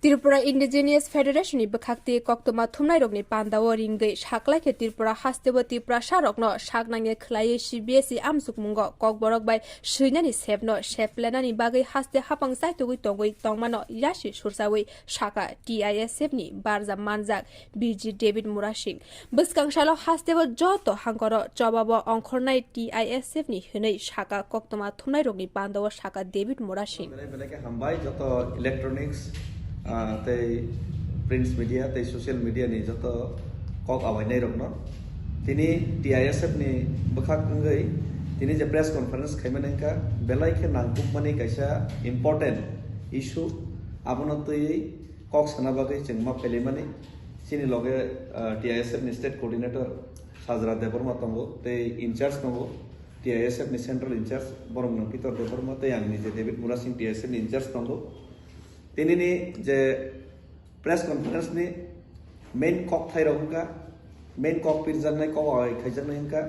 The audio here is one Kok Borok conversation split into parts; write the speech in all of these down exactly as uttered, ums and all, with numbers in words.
Tripura Indigenous Federation ni bwkhakti koktwma thumnairokni pandao ringwi saklaikhe Tripura hasteo Tiprasarokno saknangya khwlaiwi C B S E amsukmungo kokborok bai swinani sepno seplenani bagwi haste hapang chaitugwi tongwi tongmano yasi sursawi sakha T I S F ni barjak manjak B G David Murasing. Bwskang salo hasteo joto hangkoro chobabo ongkhornai T I S F ni hwnwi sakha koktwma thumnairokni pandao sakha David Murasing. Belai belai khe hambai joto electronics, ah, tei prints media tei social media ni joto kok awainai rokno. Tini T I S F ni bwkhak wngwi tini je press conference khaimani wngkha, belai khe nangkukmani kaisa important issue, abono twiwi kok sana bagwi chwng ma phailaimani. Chini loge, ah, T I S F ni state coordinator Sajra Debbarma tongo tei in charge tongo. T I S F ni central in charge borok nwng Pitor Debbarma tei ang nije David Murasing T I S F ni in charge tongo. Tinini je press conference ni main kok thai rok wngkha, main kok pirjaknai kok bai khaijaknai wngkha,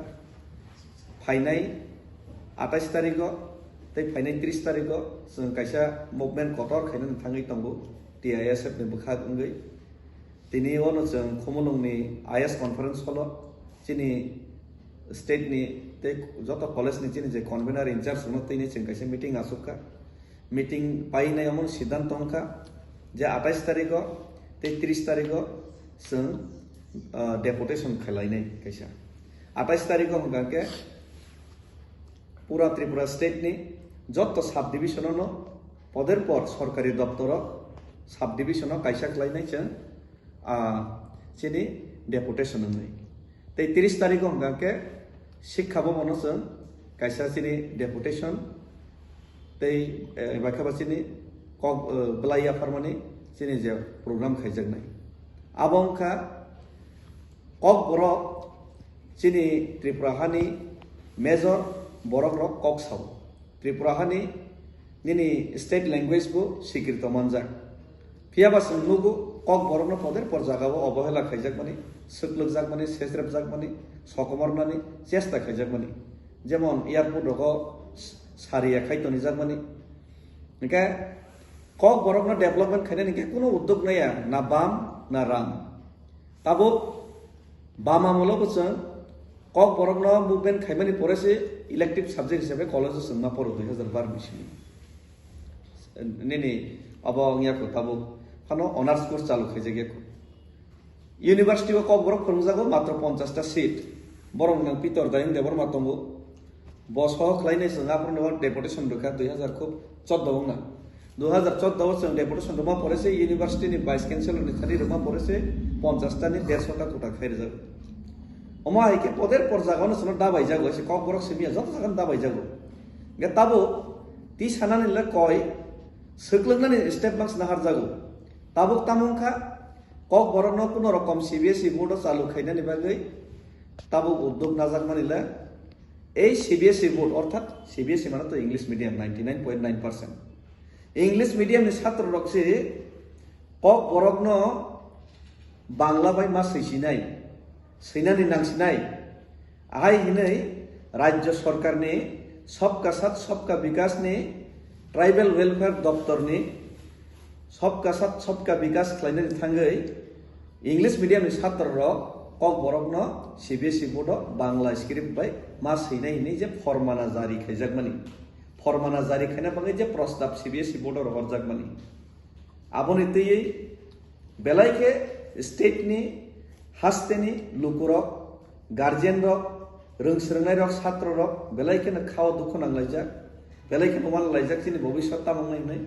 phainai atais tarikgo tei phainai tris tarikgo chwng kaisa movement kotor khainani thangwi tongo T I S F ni bwkhak wngwi. Tini ono chwng Khumulwngni I S conference hall-o chini state ni tei joto college ni chini je convener in charge rokno tini chwng kaisa meeting achukha. Meeting painai omo siddhanto wngkha je atais tarikgo tei tris tarikgo chwng, ah, deputation khailainai kaisa. Atais tarikgo hwnkha khe pura Tripura state ni joto sub division-o no poder por sorkari doptoro sub division-o kaisa khlainai chwng, ah, chini deputation wngwi. Tei tris tarikgo hwnkha khe Sikha Bhavan-o chwng kaisa chini deputation tei, eh, bai khe ba chini kok, eh, bwlai yapharmani chini je program khaijaknai. Abo wngkha Kokborok chini Tripura hani major borok rok kok sao. Tripura hani nini state language bo sikrito manjak. Phiya ba chwng nugo Kokborokno poder por jagao obohela khaijakmani, swklwkjakmani, sesrepjakmani, sokomornani chesta khaijakmani. Jemon airport rogo sariya khai tonijakmani. Hingke Kokborokno development khainani hingke kuno uddog naya, na bam, na ram. Tabuk bam amolo bo chwng Kokborokno movement khaimani pore se elective subject hisabe college-o chwng ma poro dui hazar bar ni simi. Nini abo wngya kho tabuk phano honors course chalu khaijak ya kho. University-o Kokborok phwrwngjago matro ponchash ta seat. Borok nwng Pitor Dayung Debbarma tongo. Bo soho khlainai chwng aphuru no deputation rwkha dui hazar chordo wngna. Dui hazar chordo o chwng deputation rwma pore se university ni vice chancellor ni thani rwma pore se ponchash ta ni dersho ta kota khai rwjago. Omo hai khe poder por jaga no chwngno dabai jago, se Kokborok simi ya joto jaga no dabai jago. Ge tabuk ti sanani le koi swklwknani step maks nahar jago. Tabuk tamo wngkha Kokborokno kuno rokom C B S E board o chalu khainani bagwi tabuk uddog najakmani le ei C B S E board, orthat C B S E mane to English medium ninety nine point nine percent. English medium ni chhatro rok se Kokborokno Bangla bai ma swisinai, swinani nangsinai. Ahai hinwi Rajya Sorkarni Sabka Sath Sabka Vikas ni Tribal Welfare Doptor ni Sabka Sath Sabka Vikas khlainani thangwi English medium ni chhatro rok Kokborokno C B S E board o Bangla script bai ma swinai hinwi je formana jari khaijakmani. Formana jari khaina bagwi je prostab C B S E board o rohorjakmani. Aboni twiwi belai khe state ni, haste ni lukurok, guardian rok, rwng swrwngnai rok, chhatro rok belai kheno khao dukhu nanglaijak, belai kheno uanlaijak chini bobiswat tamo wngnai hwnwi.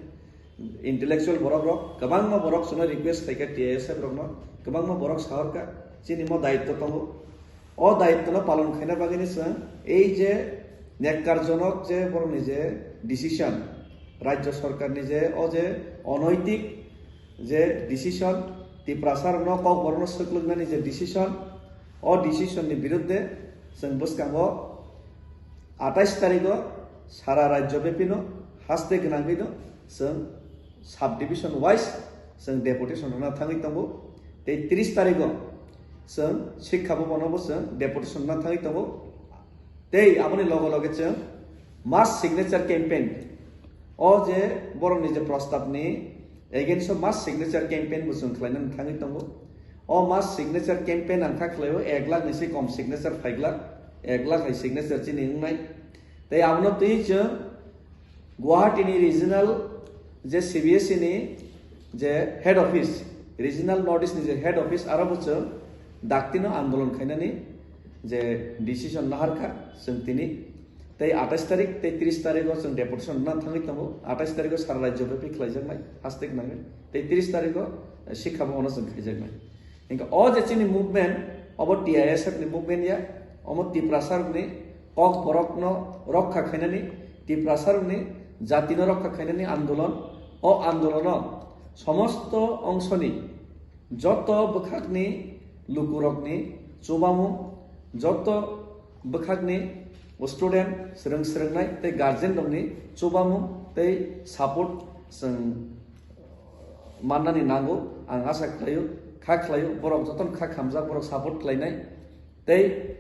Intellectual borok rok, kwbangma borok chwngno request khaikha T I S F rokno, kwbangma borok sahorkha, chini mo daitto tongo. O daitto no palon khaina bagwi ni chwng ei je nekkarjonok je borokni je decision, Rajya Sorkarni je o je onaitik je decision, Tiprasa rokno Kokborokno swklwknani je decision, o decision ni birudde chwng bwskango atais tarigo sara rajyo bepino haste gwnangwino chwng sub division wise chwng deputation rwna thangwi tongo. Tei tris tarigo chwng Sikha Bhavan o bo chwng deputation rwna thangwi tongo. Tei aboni loge loge chwng mass signature campaign o je borokni je prostab ni Against o mass signature campaign bo chwng khlainani thangwi tongo. O mass signature campaign ang kha khlaio ek lakh ni se kom signature phaiglak, ek lakh hai signature chini wngnai. Tei abono twi chwng Guwahati ni regional je C B S E ni je head office, regional North East ni je head office, aro bo chwng daktino andolon khainani je decision naharkha chwng tini. Tei atais tarik tei tris tarik o chwng deputation rwna thangwi tongo. Atais tarik o sara rajyo byapi khlaijaknai, hastik nangwi. Tei tris tarik o, eh, Sikha Bhavan o chwng khaijaknai. Hingkhe o je chini movement, obo T I S F ni movement ya, omo Tiprasa rokni kok borokno rokha khainani, Tiprasa rokni jatino rokha khainani andolon, o andolono somosto ongsoni joto bwkhakni lukurokni chubamung, joto bwkhakni student, swrwng swrwngnai tei guardian rokni chubamung tei support chwng mannani nango, ang asa khlaio, kha khlaio, borok jotono kha khamjak, borok support khlainai. Tei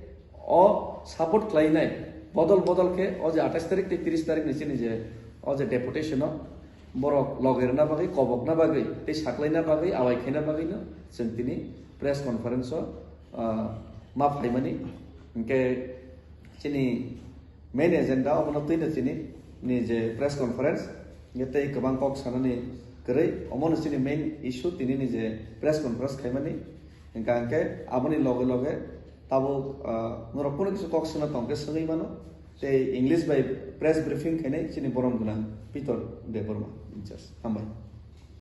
o support khlainai bodol bodol khe o je atais tarik tei tris tarik ni chini je o je deputation o borok loge rwna bagwi, kobokna bagwi tei saklaina bagwi, awai khaina bagwi no chwng tini press conference o, ah, ma phaimani. Hingkhe chini main agenda obono twino chini ni je press conference, hingkhe tei kwbang kok sanani kwrwi, omono chini main issue tini ni je press conference khaimani. Hingkha hingkhe aboni loge loge tabuk, ah, norok kunu kisa kok sano tongkhe swngwi mano. Tei English bai press briefing khainai chini borom gwnang Pitor Debbarma in charge. Hambai.